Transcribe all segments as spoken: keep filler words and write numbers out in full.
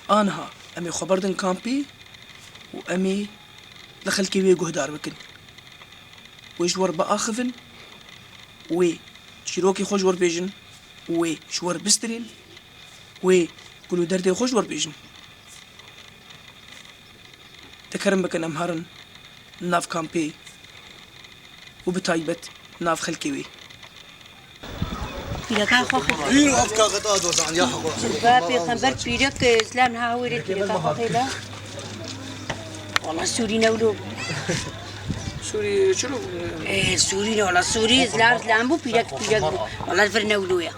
Aniha em ê xwe berdin kampê û em ê li xelkê wê guhdar bikin. Wê ji we re biaxivin, wê çîrokê xwe ji we re bêjin, wê ji we re bistirên, wê gul û derdê xwe ji we re bêjin. Te kerem bikin em herin nav kampê û bi taybet nav xelkê wê. Pîreka xwe xwe. Îro ev kaxeta dodan ya xwe. Ba pêxember pîrek, e, zilam niha hewêrê pîreka xwe xêla. Wala Sûrî newlo. Sûrî çilo? E, Sûrî ne wala Sûrî zilam zilam bû pîrek pîrek bû. Wala vir newlo ya.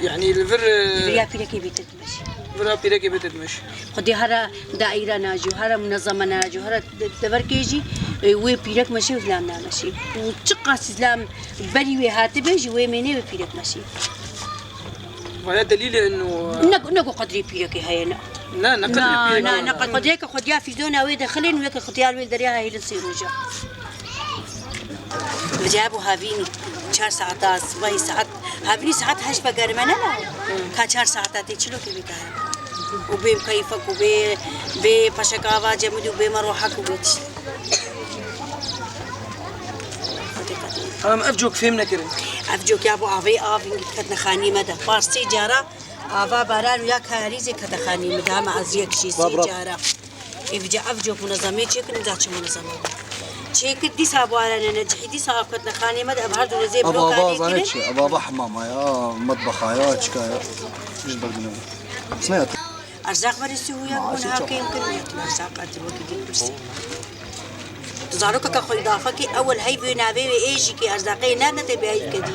Yani li vir, e, Viriya pîrekê bêtir. Vira pîrekê bête dimeşî. Xwedê hera daîra najî, hera munezama najî, hera de-, deverkê jî, e, wê pîrek meşê û zilam nameşî. Û çiqas zilam berî wê hatibe jî wê mênê wê pîrek meşî. Vaya delîlê ino. Ne, ne ku qedrê pîrekê heye ne. Ne, ne qedrê Na, pîrekê na, heye. Ne qedrê ke xwediya fîzona wê de xilên wê ke xitiyar wê derya heyilin sê roja. Vêca bû havînî çar saeta sibahî saet, havînî saet heşt vegerime ne la. Ka çar saeta tê çilo ke bê kare. Û bê keyfek û bê, bê paşeka ava cemidî û bê me rohek û bê tişt. Em ev cok fêm nekirin. Ev cok ya bû avê av hingî ketine xanî me de. Par sê cara ava baran û ya karîzê kete xanî me de. Hema ez yek jî sê cara. Ê, vêca ev cok munezemê çêkin, vêca çi munezeme bû. Çêkir, dîsa bi wan re necihî, dîsa av ketine xanê me de, ev her du rêzê Ev blokarê ava zane kirin. Çi? Ev ava hemama ya, metbexa ya, çika ya. Ji ber dine. Sine ya. Erzaq berê sî û yek bûn, ha kêm kirin, yetim erzaq, ez wekî din pirsî. Tu zarokeke xwe îdafe kî, ewil heyv wê navê wê ê jî kî erzaqê ne, ne tê bi heyv kedî.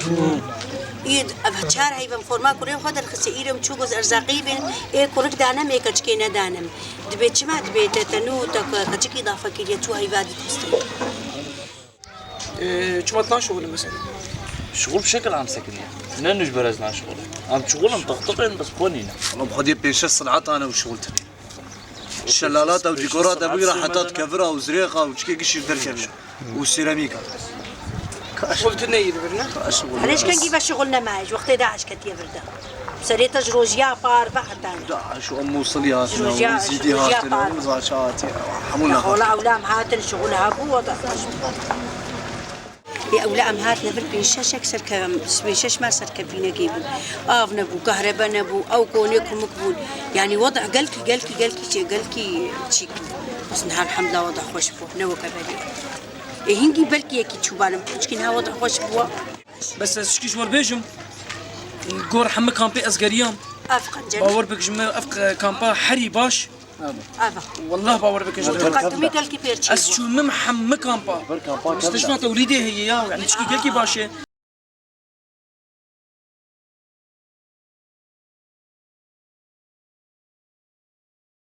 Îd ev çar heyvem forma kurê xwe derxisê, îrem çû goz erzaqî bin, ê kurik danem, ê keçikê nedanem. Dibê çima? Dibê te tenû te ke-, keçikî îdafe kiriye, çû heyva dît histê. Ee, çima tu naşixulî mesela? Şixul bi şekil em sekiniye. Ne nûj berez naşixulî. Em çixul em tiqtiqên bes xwe nîne. Oğlum, xwediyê pênc şeş silata ne û şixul tine. Şelalata û dîkorata bû ra heta kevira û zirêxa û çikê gişî derkevin. Û seramîka. Şixul tune yî li vir ne? Heleşkengî ve şixul nemaye, ji wextê DAIŞ ketiye vir de. Serê te ji rojiya par ve heta ne. DAIŞ û Mûsilî hatine û Zîdî hatine û Zaça hatine. Hemû ne. Ola ewla em hatin, şixul hebû, wada xweş bû. Ê ewla em hatine vir pênc şeşek ser kevin, pênc şeş meh ser kevînekê bûn. Av nebû, kahrebe nebû, ew konê kumik bûn. Yanî wada gelkî, gelkî, gelkî çê, gelkî çîk bû. Bes niha elhamdulillah wada xweş bû, ne weke berê. Ê hingî belkî yekî çûbanim, çikî niha wada xweş bû. Bes ez şikî ji we bêjim, gor hemî kampê ez geriyam. Ev qencel. Bawer bik ji me ev kampa herî baş. Eva. Wallah bawer bike ji Qedimî gelkî pêr çê. Ez çûmim hemî kampa. Musteshfa tewlîdê heye ya, yani çikî gelkî baş e.